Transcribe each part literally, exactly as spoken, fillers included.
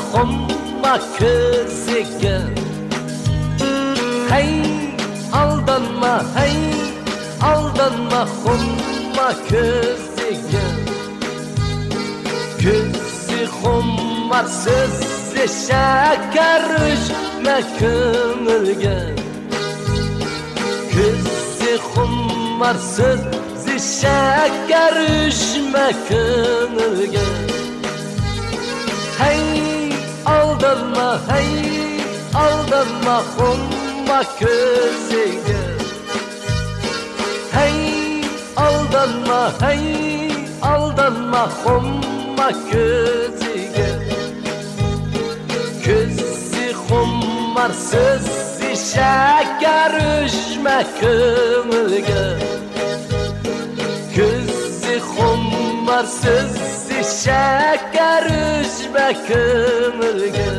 خۇمما كۆزىگە. ھەي، ئالدانما، ھەي، ئالدانما خۇمما كۆزىگە. كۆزى خۇمار، سۆزى شەكەر، ئۈجمە كۆڭۈلگە. كۆزى خۇمار، سۆزى شەكەر، ئۈجمە كۆڭۈلگە. ھەي، ئالدانما، ھەي، ئالدانما خۇمما كۆزىگە. ھەي، ئالدانما، ھەي، ئالدانما خۇمما كۆزىگە. كۆزى خۇمار، سۆزى شەكەر، ئۈجمە كۆڭۈلگە. كۆزى خۇمار، سۆزى شەكەر، ئۈجمە كۆڭۈلگە.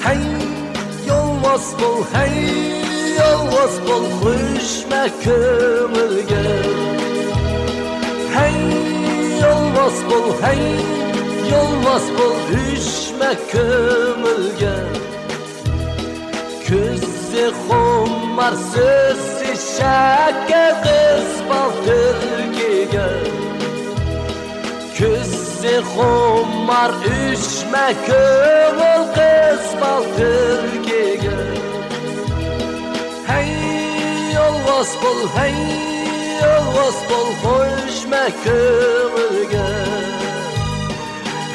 ھەي، يالۋاس بول، ھەي، يالۋاس بول، ئۈجمە كۆڭۈلگە. ھەي، يالۋاس بول، ھەي، يالۋاس بول، ئۈجمە كۆڭۈلگە. كۆزى خۇمار، سۆزى شەكەر، قىز بال تۈلكىگە. كۆزى خۇمار، ئۈجمە كۆڭۈل، قىز بال تۈلكىگە. ھەي، يالۋاس بول، ھەي، يالۋاس بول، ئۈجمە كۆڭۈلگە.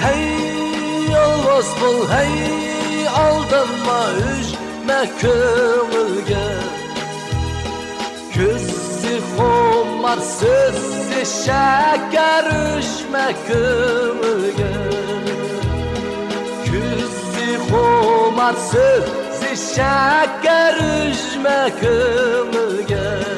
ھەي، يالۋاس بول، ھەي، ئالدانما، ئۈجمە كۆڭۈلگە. كۆزى خۇمار، سۆزى شەكەر، ئۈجمە كۆڭۈلگە. كۆزى خۇمار، سۆزى شەكەر، ئۈجمە كۆڭۈلگە.